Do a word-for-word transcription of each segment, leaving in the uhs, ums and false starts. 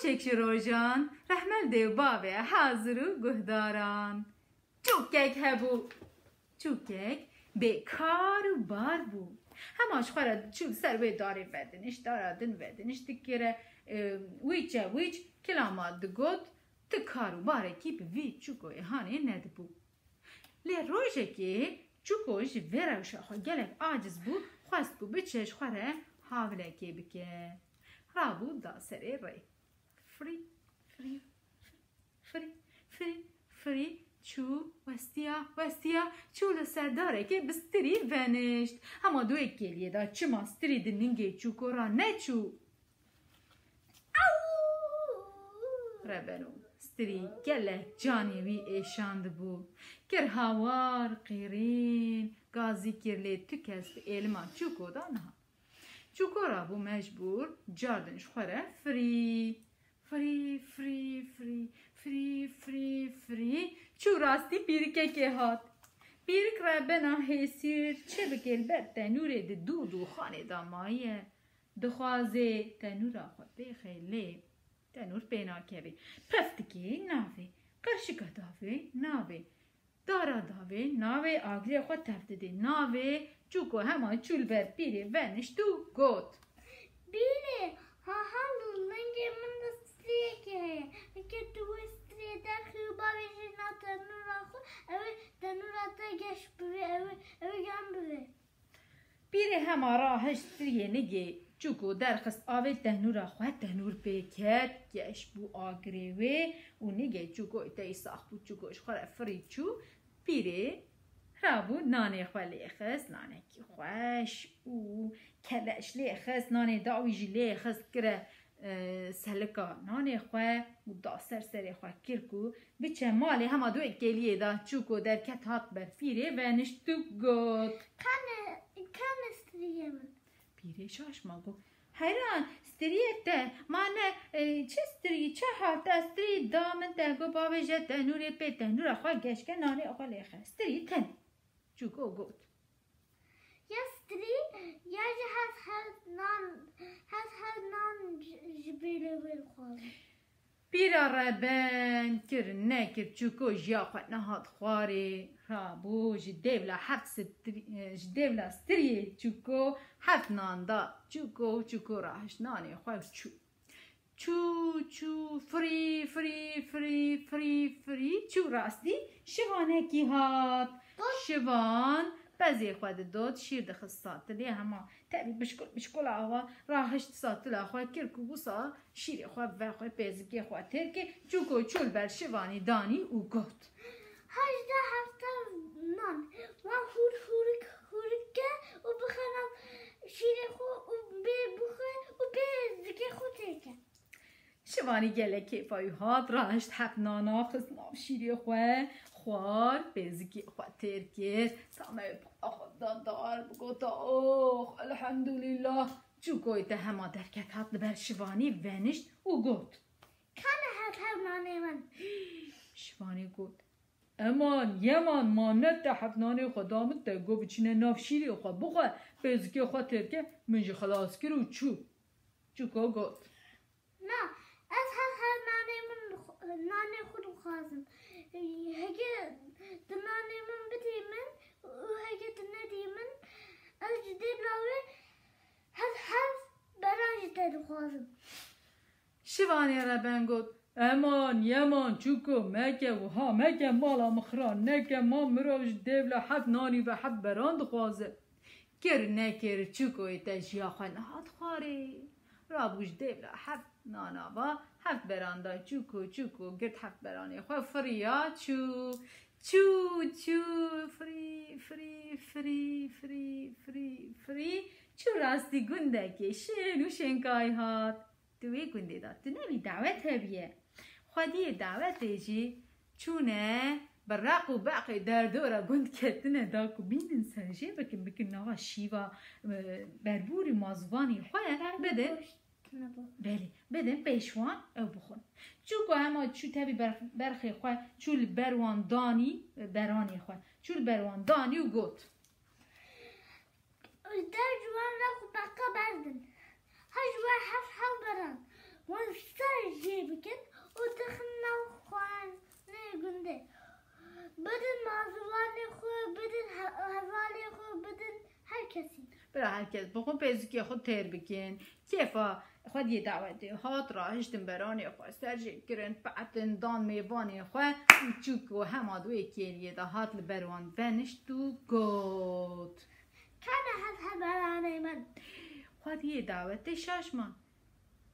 Çek ji rojan, rehmel dê û bavê hazir û guhdaran. Çûkek hebû. Çûkek bê kar û bar bû. Hema ji xwe re diçû li ser wê darê vedinişt, dara din vedinişt dikire, e, wîçe wîç kilama digot, ti kar û barekî bi vî çûkoyê hanê nedibû. Lê rojekê çûko ji vê rewşa xwe gelek aciz bû, xwest ku biçe ji xwe re havilekê bike. Rabû da serê rê. Firî, firî, firî, firî, firî, çû, westiya, westiya, çû li ser darekê bi stirî venişt. Hema di wê kêliyê de çima stirî di ningê çûko re neçû? Rebeno, stirî gelek canê wî êşandibû. Kir hawar, qîrîn, gazî kir lê tu kes bi êlima çûko de nehat. Çûko rabû mecbûr, cardin ji xwe re firî. Firî, firî, firî, firî, firî, firî, çû rastî pîrikekê hat. Pîrik rebena hêsîr, çi bike li ber tenûrê di dû dûxanê de maye. Dixwaze tenûra xwe pêxe lê tenûr pê nakeve. Pif dike navê, qirşika davê navê. Dara davê navê, agirê xwe tev didê navê, çûko hema çû li ber pîrê venişt û got. Pîrê, ha hal lingê min de striyekê heye. Heke tu wê striyê derxî û bavêjî na tenûra xwe, ew ê tenûra te geş bivê, ew ê, ew ê yan bivê. Pîrê hema rahişt, striyê nigê çûko derxist avê tenûra xwe, tenûr pê ket, geş bû agirê wê û nigê çûko tey sax bû, çûko ji xwe re firî çû, pîrê rabû nanê xwe lê xist, nanekî xweş û keleş lê xist, nanê dawî jî lê xist, kire e, selika nanê xwe û da ser serê xwe kir ku biçe malê. Hema di wê kêliyê de çûko derket hat ber pîrê ve nişt û got. Kane, kane striyê min? Pîrê şaş ma got. Heyran, striyê te, ma ne, e, çi strî, çi hal te strî da min te got bavêje tenûrê pê tenûra xwe geşke nanê xwe lê xe. Strî tenê. Çûko got. Ya strî, ya jî hez hez nan, hez hez nan ji, ji bêlê wê dixwazim. Pîra reben kir nekir çûko jiya xwe nehat xwarê, rabû ji dêvla heft strî, ji dêvla striyê çûko heft nan da çûko, çûko rahişt nanê xwe çû. Çû, çû, firî, firî, firî, firî, firî, çû rastî şivanekî hat. Şivan pezê xwe didot, şîr dixist satilê, hema tevî bişkul bişkul awa rahişt satila xwe kir ku wisa şîrê xwe vexwe, pêzikê xwe têrkê, çûko çû li ber şivanî danî û got. Hejdeh hefta nan, wan hûr hûrik hûrik ke û bixe nav şîrê xwe û bê bixwe û pêzikê xwe têrke. Şivanî gelek kêfa wî hat, rahişt heft nana xist nav şîrê xwe, xwar, pêzikê xwe têr kir, tame wê pala xwe da dar, bigota, ox, elhemdulîlah. Çûkoyê te hema derket hat li ber şivanî venişt û got. Kane heft heft nanê min? Şivanî got. Eman, yeman, ma ne te heft nanê xwe da min te, got biçîne nav şîrê xwe bixwe, pêzikê xwe têr ke, min jî xilas kir û çû. Çûko got. Na, ez her her nanê min, nanê xwe dixwazim. Heke tu nanê min bidî min û heke tu nedî min, ez ji dêvla wê her her beran ji te dixwazim. Şivanê reben got, eman, yeman, çûko, meke wiha, meke mala min xira neke, ma mirov ji dêvla heft nanî ve heft beran dixwaze. Kir nekir çûkoyê te jiya xwe nihat xwarê. Rabû ji dêvla heft nana va, heft beran da çûko, çûko girt heft beranê xwe firiya çû. Çû, çû, firî, firî, firî, firî, firî, firî, çû rastî gundekê şên û şênkay hat. Di wê gundê de tu nebî dawet hebiye. Xwediyê dawetê jî çûne bi req û beqê derdora gund ketine da ku bînin serjê bikin, bikin nava şîva, e, berbûrî mazûvanî xwe bidin. Goşt nebû. Belê, bidin pêşwan ew bixwin. Çûko hema çû tevî ber-, berxê xwe çû li ber wan danî, e, beranê xwe. Çû li ber wan danî û got. Ji dev ji wan re xwe beqa berdin. Her ji wan heft heft beran. Wan ser jê bikin û dixin nav xwarinê gundê. Bidin mazûvanê xwe, bidin he-, hevalê xwe, bidin her kesî. Bira her kes bi xwe pêzikê xwe têr bikin. Kêfa xwediyê dawetê hat, rahiştin beranê xwe ser jê kirin, petin dan mêvanê xwe û çûko hema di wê kêliyê de hat li ber wan venişt û got: Kane hev hev beranê min. Xwediyê dawetê şaş man.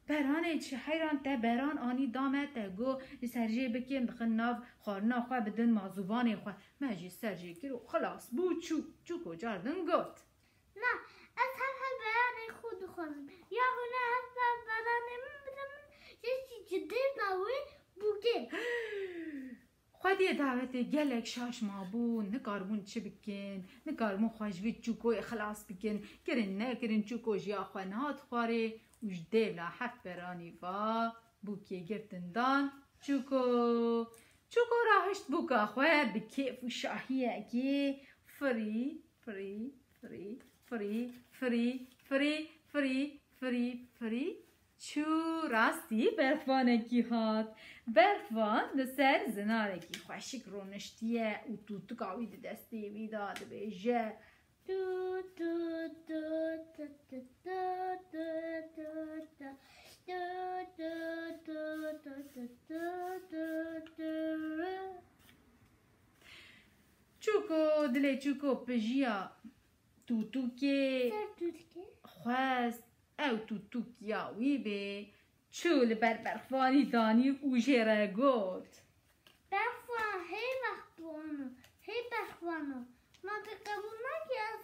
Beranê çi heyran te beran anî da me te got, li ser jê bikin, bixin nav xwarina xwe bidin mazûvanê xwe. Me jî ser jê kir û xilas bû çû. Çûko car din got: Na, ez hev hev beranê xwe dixwazim. Ya hûn ê hev hev beranê min bidin min, jê jî ji dêv da wê bûkê. Xwediyê dawetê gelek şaş mabûn, nikaribûn çi bikin, nikaribûn xwe ji vî çûkoyê xilas bikin. Kirin nekirin çûko jiya xwe nehat xwarê û ji dêvla heft beranî va bûkê girtin dan çûko. Çûko rahişt bûka xwe bi kêf û şahiyekê firî, firî, firî, firî, firî, firî, firî, firî, firî, firî, çû rastî berxvanekî hat. Berxvan li ser zinarekî xweşik rûniştiye û tûtika wî di destê wî de dibêje: Tu, tu, tu, tu, tu, tu, tu, tu, tu. Tu, tu, tu, tu, tu, tu, tu, tu. Çûko, dilê çûko pijiya tûtûkê Ser tûtûkê. Xwest ew tûtûk ya wî bê, çû li ber berxvanî danî û jê re got: Berxvan, hey berxvano, hey berxvano, ma tu qebûl nakî ez,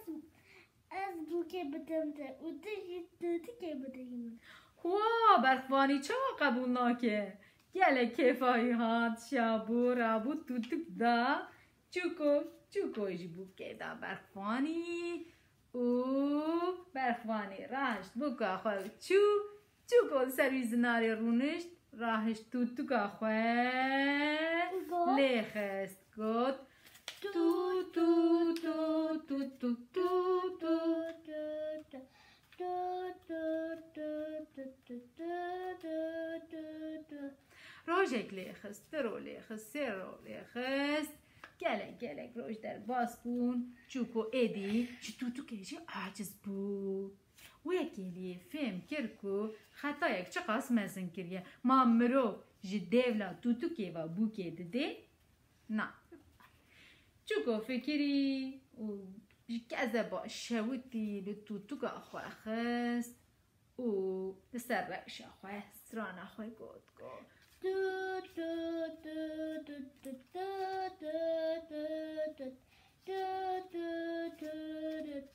ez bûkê bidim te û tu jî tûtûkê bidî min? Hwa, berxvanî çawa qebûl nake? Gelek kêfa wî hat, şabû, rabû tûtûk da çûko, çûko ji bûkê da berxvanî û berxvanî rahişt bûka xwe û çû. Çûko li ser wî zinarê rûnişt, rahişt tûtûka xwe Got. lê xist, got: Tu, tu, tu, tu, tu, tu, tu. Tu, tu, tu, tu, tu, tu, tu, tu, tu, tu, tu, tu. Rojek lê xist, du ro lê xist, sê ro lê xist. Gelek, gelek roj derbas bûn. Çûko êdî ji tûtûkê jî aciz bû. Wê kêliyê fêm kir ku xetayek çiqas mezin kiriye. Ma mirov ji dêvla tûtûkê ve bûkê didê? Na. Çûko fikirî û ji kezeba şewitî li tûtûka xwe xist û li ser rewşa xwe strana xwe got, got: Tu, tu, tu, tu, tu, tu, tu, tu, tu. Tu, tu, tu,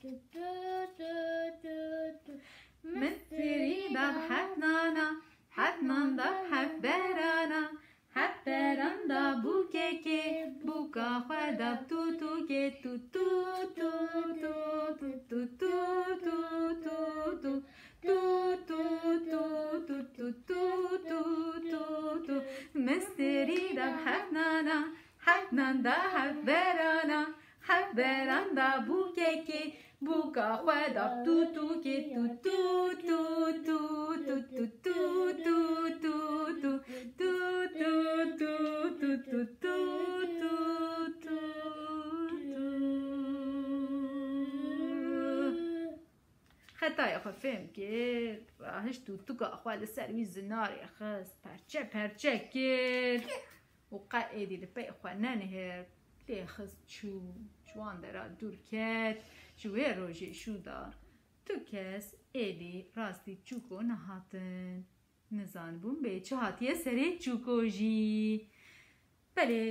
tu, tu, tu, tu, tu, tu. Min sirî da heft nana, heft nan da heft berana, heft beran da bûkekê, bûka xwe da tûtûkê, tû, tû, tû, tû, tû, tû, tû, tû, tû, tû. Tu, tu, tu, tu, tu, tu, tu, tu, tu. Min sirî da heft nana, heft nan da heft berana, heft beran da bûkekê, bûka xwe da tûtûkê, tû, tû, tû, tû, tû, tû, tû, tû, tû, tû. Xetayê xwe fêm kir, rahişt û tûtûka xwe li ser wî zinarê xist, perçe perçe kir û qe êdî li pey xwe nenihêrt, lê xist çû, ji wan dera dûr ket. Ji wê rojê şû de tu kes êdî rastî çûko nehatin. Nizanibûm bê çi hatiye serê çûko jî. Belê,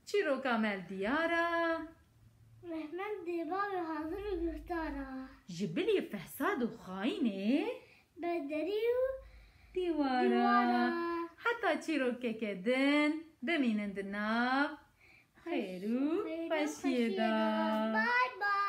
çîroka me li diyar e. Rehmet dê bavê hazir û guhdar e. Ji bilî fesad û xayînê. Ber derî û dîwar e. Dîwar e. Heta çîrokeke din bimînin di nav xêr û xweşiyê de. Bye bye.